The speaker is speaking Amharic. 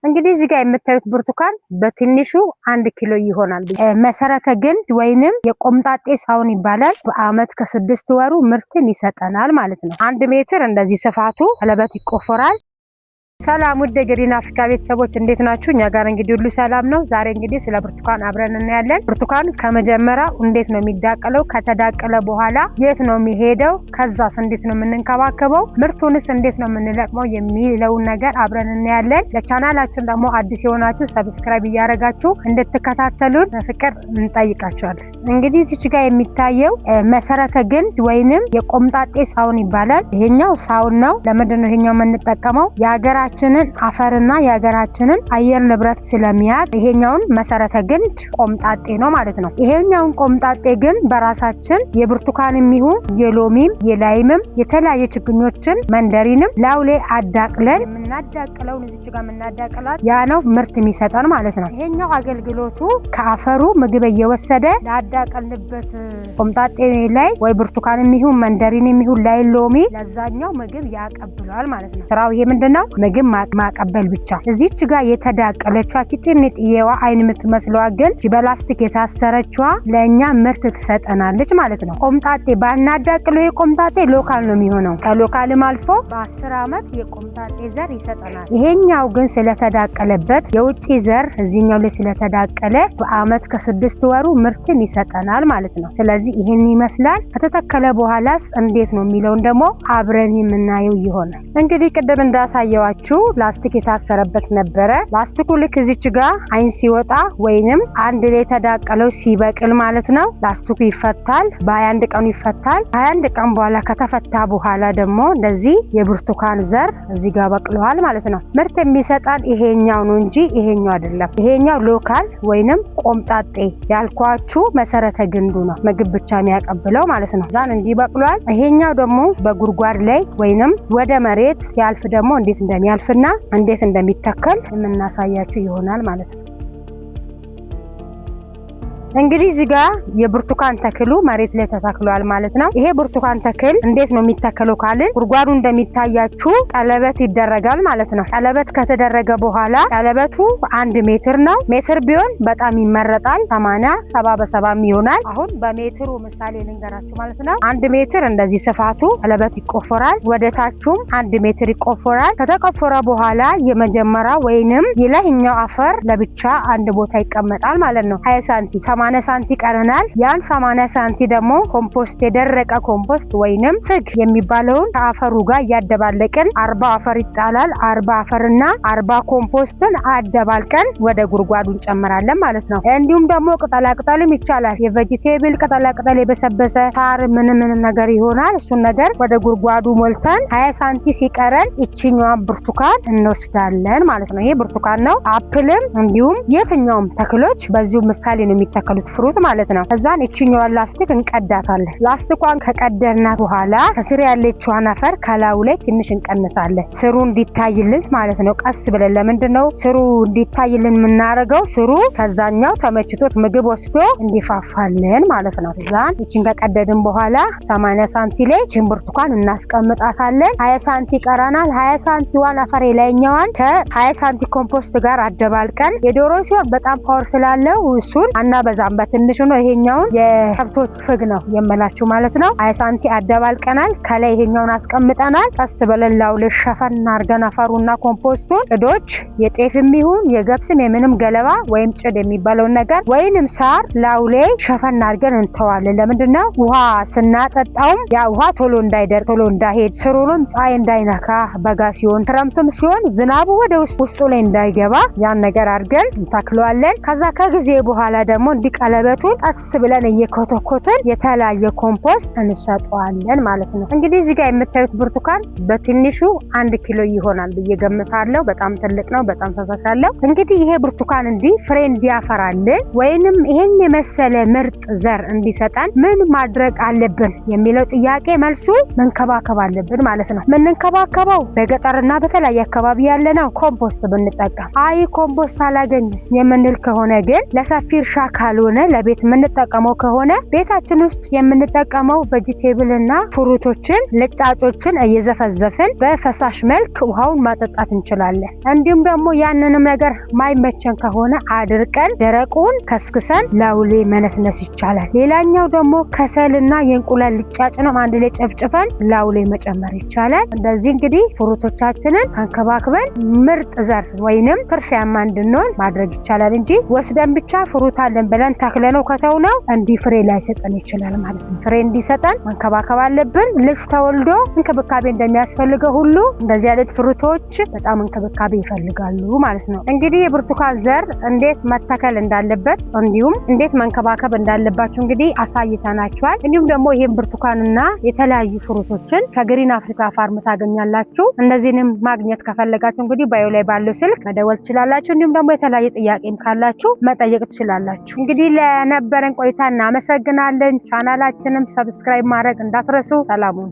እንግዲህ እዚህ ጋር የምታዩት ብርቱካን በትንሹ 1 ኪሎ ይሆናል። መሰረተ ግንድ ወይንም የቆምጣጤ ሳውን ይባላል። በአመት ከ6 ወሩ ምርትን ይሰጠናል ማለት ነው። 1 ሜትር እንደዚህ ስፋቱ ቀለበት ይቆፈራል። ሰላም ውድ የ Green Africa ቤተሰቦች፣ እንዴት ናችሁ? እኛ ጋር እንግዲህ ሁሉ ሰላም ነው። ዛሬ እንግዲህ ስለ ብርቱካን አብረን እናያለን። ብርቱካን ከመጀመሪያው እንዴት ነው የሚዳቀለው? ከተዳቀለ በኋላ የት ነው የሚሄደው? ከዛስ እንዴት ነው የምንንከባከበው? ምርቱንስ እንዴት ነው የምንለቅመው? የሚለውን ነገር አብረን እናያለን። ለቻናላችን ደግሞ አዲስ የሆናችሁ subscribe እያደረጋችሁ እንድትከታተሉን በፍቅር እንጠይቃችኋለን። እንግዲህ እዚች ጋር የሚታየው መሰረተ ግንድ ወይንም የቆምጣጤ ሳውን ይባላል። ይሄኛው ሳውን ነው። ለምንድን ነው ይሄኛው የምንጠቀመው? የሀገራችንን አፈርና የሀገራችንን አየር ንብረት ስለሚያውቅ ይሄኛውን መሰረተ ግንድ ቆምጣጤ ነው ማለት ነው። ይሄኛውን ቆምጣጤ ግን በራሳችን የብርቱካንም ይሁን የሎሚም የ lime ም የተለያየ ችግኞችን መንደሪንም ላውሌ አዳቅለን የምናዳቅለውን እዚች ጋር የምናዳቅላት ያ ነው ምርት የሚሰጠን ማለት ነው። ይሄኛው አገልግሎቱ ከአፈሩ ምግብ እየወሰደ ላዳቀልንበት ቆምጣጤ ላይ ወይ ብርቱካንም ይሁን መንደሪንም ይሁን ላይ ሎሚ ለዛኛው ምግብ ያቀብለዋል ማለት ነው። ስራው ይሄ ምንድነው? ምግብ ማቀበል ብቻ። እዚች ጋር የተዳቀለችዋ ጥንጥዬዋ አይን የምትመስለዋ ግን በላስቲክ የታሰረችዋ ለእኛ ምርት ትሰጠናለች ማለት ነው። ቆምጣጤ ባናዳቅለው ይሄ ቆምጣጤ local ነው የሚሆነው። ከ local ም አልፎ በ10 ዓመት የቆምጣጤ ዘር ይሰጠናል። ይሄኛው ግን ስለተዳቀለበት የውጭ ዘር እዚህኛው ላይ ስለተዳቀለ በአመት ከ6 ወሩ ምርትን ይሰጠናል ማለት ነው። ስለዚህ ይህን ይመስላል። ከተተከለ በኋላስ እንዴት ነው የሚለውን ደግሞ አብረን የምናየው ይሆናል። እንግዲህ ቅድም እንዳሳየዋችሁ ላስቲክ የታሰረበት ነበረ። ላስቲኩ ልክ እዚች ጋር አይን ሲወጣ ወይንም አንድ ላይ የተዳቀለው ሲበቅል ማለት ነው ላስቲኩ ይፈታል። በ21 ቀኑ ይፈታል። 21 ቀን በኋላ ከተፈታ በኋላ ደግሞ እንደዚህ የብርቱካን ዘር እዚህ ጋር በቅለዋል ማለት ነው። ምርት የሚሰጠን ይሄኛው ነው እንጂ ይሄኛው አይደለም። ይሄኛው local ወይንም ቆምጣጤ ያልኳችሁ መሰረተ ግንዱ ነው፣ ምግብ ብቻ የሚያቀብለው ማለት ነው። ዛን እንዲህ በቅሏል። ይሄኛው ደግሞ በጉድጓድ ላይ ወይንም ወደ መሬት ሲያልፍ ደግሞ እንዴት እንደሚያልፍና እንዴት እንደሚተከል የምናሳያችሁ ይሆናል ማለት ነው። እንግዲህ እዚህ ጋር የብርቱካን ተክሉ መሬት ላይ ተተክሏል ማለት ነው። ይሄ ብርቱካን ተክል እንዴት ነው የሚተከለው ካልን ጉድጓዱ እንደሚታያችሁ ቀለበት ይደረጋል ማለት ነው። ቀለበት ከተደረገ በኋላ ቀለበቱ 1 ሜትር ነው። ሜትር ቢሆን በጣም ይመረጣል። 80 70 በ70ም ይሆናል። አሁን በሜትሩ ምሳሌ ልንገራችሁ ማለት ነው። 1 ሜትር እንደዚህ ስፋቱ ቀለበት ይቆፈራል። ወደ ታቹም 1 ሜትር ይቆፈራል። ከተቆፈረ በኋላ የመጀመሪያ ወይንም የላይኛው አፈር ለብቻ አንድ ቦታ ይቀመጣል ማለት ነው። 20 ሳንቲ 80 ሳንቲ ቀረናል። ያን 80 ሳንቲ ደግሞ ኮምፖስት፣ የደረቀ ኮምፖስት ወይንም ፍግ የሚባለውን ከአፈሩ ጋር እያደባለቅን 40 አፈር ይጣላል። 40 አፈርና 40 ኮምፖስትን አደባልቀን ወደ ጉድጓዱ እንጨምራለን ማለት ነው። እንዲሁም ደግሞ ቅጠላቅጠልም ይቻላል። የ vegetable ቅጠላቅጠል፣ የበሰበሰ ሳር ምን ምን ነገር ይሆናል። እሱን ነገር ወደ ጉድጓዱ ሞልተን 20 ሳንቲ ሲቀረን ይችኛዋን ብርቱካን እንወስዳለን ማለት ነው። ይሄ ብርቱካን ነው። Apple ም እንዲሁም የትኛውም ተክሎች በዚሁ ምሳሌ ነው የሚተከሉት፣ fruit ማለት ነው። ከዛን ይችኛዋን ላስቲክ እንቀዳታለን። ላስቲኳን ከቀደድናት በኋላ ከስር ያለችዋን አፈር ከላዩ ላይ ትንሽ እንቀንሳለን፣ ስሩ እንዲታይልን ማለት ነው። ቀስ ብለን ለምንድን ነው ስሩ እንዲታይልን የምናደርገው? ስሩ ከዛኛው ተመችቶት ምግብ ወስዶ እንዲፋፋልን ማለት ነው። ከዛን ይችን ከቀደድን በኋላ 80 ሳንቲ ላይ ይችን ብርቱካን እናስቀምጣታለን። 20 ሳንቲ ቀረናል። 20 ሳንቲዋን አፈር የላይኛዋን ከ20 ሳንቲ ኮምፖስት ጋር አደባልቀን፣ የዶሮ ሲሆን በጣም power ስላለው እሱን አናበዛም፣ በትንሹ ነው። ይሄኛውን የከብቶች ፍግ ነው የምላችሁ ማለት ነው። 20 ሳንቲ አደባልቀናል። ከላይ ይሄኛውን አስቀምጠናል። ቀስ ብለን ላዩ ላይ ሸፈን አድርገን አፈሩና ኮምፖስቱን ጭዶች የጤፍም ይሁን የገብስም የምንም ገለባ ወይም ጭድ የሚባለውን ነገር ወይንም ሳር ላዩ ላይ ሸፈን አድርገን እንተዋለን። ለምንድን ነው? ውሃ ስናጠጣውም ያ ውሃ ቶሎ እንዳይደርቅ፣ ቶሎ እንዳይሄድ፣ ስሩንም ፀሐይ እንዳይነካ፣ በጋ ሲሆን ክረምትም ሲሆን ዝናቡ ወደ ውስጡ ላይ እንዳይገባ ያን ነገር አድርገን እንተክለዋለን። ከዛ ከጊዜ በኋላ ደግሞ እንዲህ ቀለበቱን ቀስ ብለን እየኮተኮትን የተለያየ ኮምፖስት እንሰጠዋለን ማለት ነው። እንግዲህ እዚህ ጋር የምታዩት ብርቱካን በትንሹ 1 ኪሎ ይሆናል ብዬ ገምታለሁ። በጣም ትልቅ ነው። በጣም ፈሳሽ አለው። እንግዲህ ይሄ ብርቱካን እንዲህ ፍሬ እንዲያፈራልን ወይንም ይሄን የመሰለ ምርጥ ዘር እንዲሰጠን ምን ማድረግ አለብን የሚለው ጥያቄ መልሱ መንከባከብ አለብን ማለት ነው። የምንንከባከበው በገጠርና በተለያየ አካባቢ ያለ ነው ኮምፖስት ብንጠቀም። አይ ኮምፖስት አላገኝም የምንል ከሆነ ግን ለሰፊ እርሻ ካልሆነ ካልሆነ ለቤት የምንጠቀመው ከሆነ ቤታችን ውስጥ የምንጠቀመው vegetable እና fruit ኦችን ልጣጮችን እየዘፈዘፍን በፈሳሽ መልክ ውሃውን ማጠጣት እንችላለን። እንዲሁም ደግሞ ያንንም ነገር ማይመቸን ከሆነ አድርቀን ደረቁን ከስክሰን ላዩ ላይ መነስነስ ይቻላል። ሌላኛው ደግሞ ከሰልና የእንቁላል ልጫጭ ነው፣ አንድ ላይ ጨፍጭፈን ላዩ ላይ መጨመር ይቻላል። እንደዚህ እንግዲህ fruit ኦቻችንን ተንከባክበን ምርጥ ዘር ወይንም ትርፊያማ እንድንሆን ማድረግ ይቻላል እንጂ ወስደን ብቻ fruit አለን ብለን ተክለነው ከተውነው እንዲህ ፍሬ ላይሰጠን ይችላል ማለት ነው። ፍሬ እንዲሰጠን መንከባከብ አለብን። ልጅ ተወልዶ እንክብካቤ እንደሚያስፈልገው ሁሉ እንደዚህ አይነት fruit ኦች በጣም እንክብካቤ ይፈልጋሉ ማለት ነው። እንግዲህ የብርቱካን ዘር እንዴት መተከል እንዳለበት እንዲሁም እንዴት መንከባከብ እንዳለባቸው እንግዲህ አሳይተናችኋል። እንዲሁም ደግሞ ይህም ብርቱካንና የተለያዩ fruit ኦችን ከ Green Africa Farm ታገኛላችሁ። እነዚህንም ማግኘት ከፈለጋችሁ እንግዲህ bio ላይ ባለው ስልክ መደወል ትችላላችሁ። እንዲሁም ደግሞ የተለያየ ጥያቄም ካላችሁ መጠየቅ ትችላላችሁ። እንግዲህ ለነበረን ቆይታ እናመሰግናለን። ቻናላችንም subscribe ማድረግ እንዳትረሱ። ሰላሙን